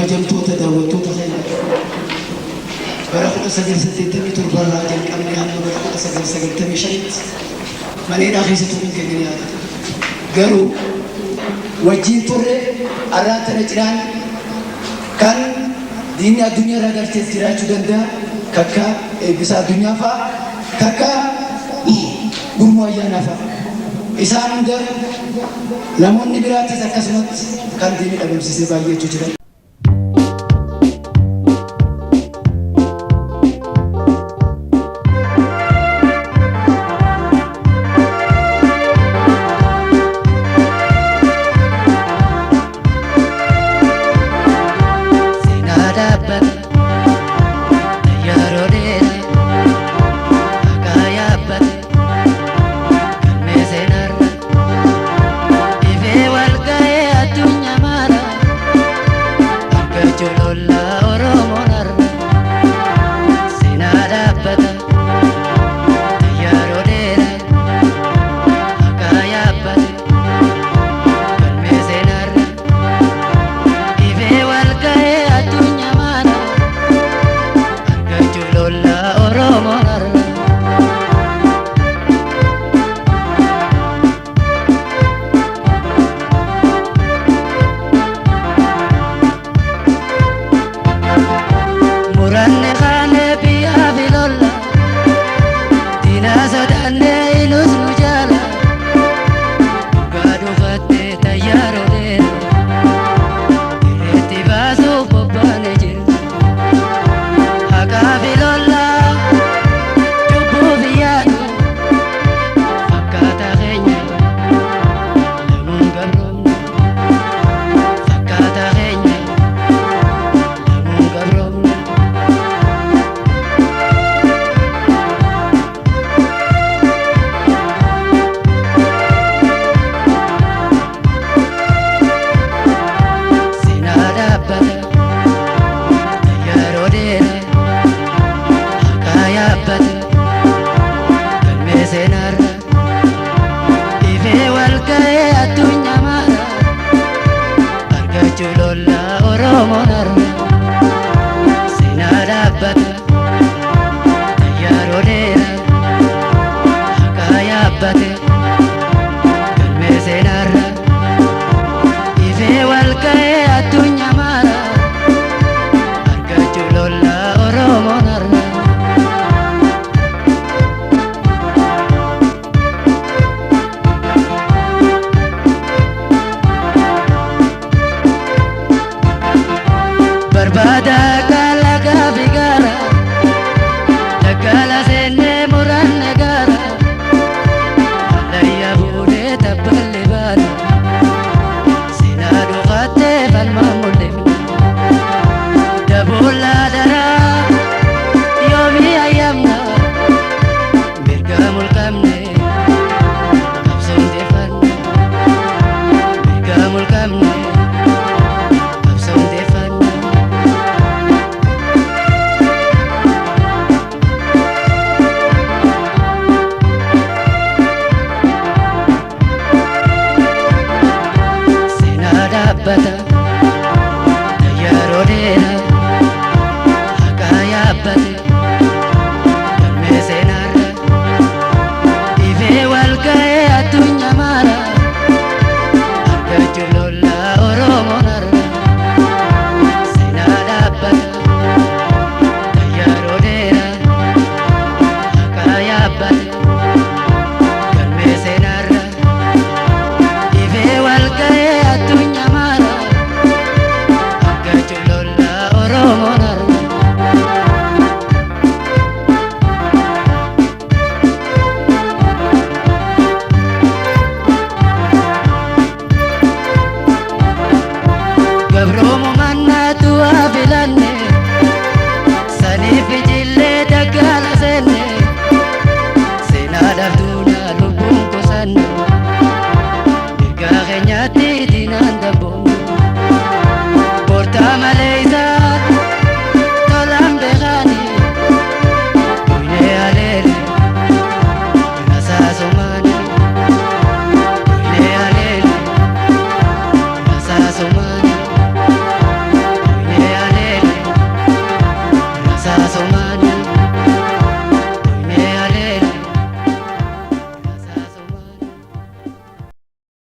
Kabajamtoota daawwattoota keenya, bara 1987 irraa jalqabnee hamma bara 1995tti mana hidhaa keessa turuun keenya ni yaadatama. Garuu wajjin turre arraan tana cinaan kan diinni addunyaa irraa galchees jiraachuu danda'a, kakka Eebbisaa Addunyaa fa'a, kakka Gurmuu Ayyaanaa fa'a. Isaan hunda, namoonni biraatis akkasumatti kan diinni dhabamsiisee baay'eetu jira. Seenaa dhaabbata yeroo dheeraa haqaa yaabbate galmee seenaarra ifee wal ga'ee addunyaa mara argachuu lollaa Oromoon har'a. Seenaa dhaabbata yeroo dheeraa haqaa yaabbate galmee seenaarra ifee wal ga'ee addunyaa mara argachuu lollaa Oromoon har'a. Muranne kaanee biyyaa fi lolla, diina sodaannee inus nu jaala, dhugaa dhufattee tayyaaroo dheera dirreetti baasuuf bobbaane jira. Haqaa fi lolla, cubbuu fi yaadu fakkaata keenya lamuun gabroomne, fakkaata keenya lamuun gabroomne. Seenaa dhaabbata yeroo dheeraa haqaa yaabbate galmee seenaarra ifee wal ga'ee addunyaa mara argachuu lollaa Oromoon har'a. Seenaa dhaabbata yeroo dheeraa haqaa yaabbate galmee seenaarra ifee wal ga'ee addunyaa mara argachuu lollaa Oromoon har'a. Barbaada kalagaa fi gaara daggala seennee muranne gaara hallayyaa fuudhee tabballi baana seenaa dhufattee falmaa mul'ifne daboollaa daraa yoomii ayyamna mirga mulqamne qabsoon deeffanne, mirga mulqamne qabsoon deeffanne. Seenaa dhaabbata yeroo dheeraa haqaa yaabbate galmee seenaarra ifee wal ga'ee addunyaa mara argachuu lollaa Oromoon har'a. Seenaa dhaabbata yeroo dheeraa haqaa yaabbate galmee seenaarra ifee wal ga'ee addunyaa mara argachuu lollaa Oromoon har'a. Gabroon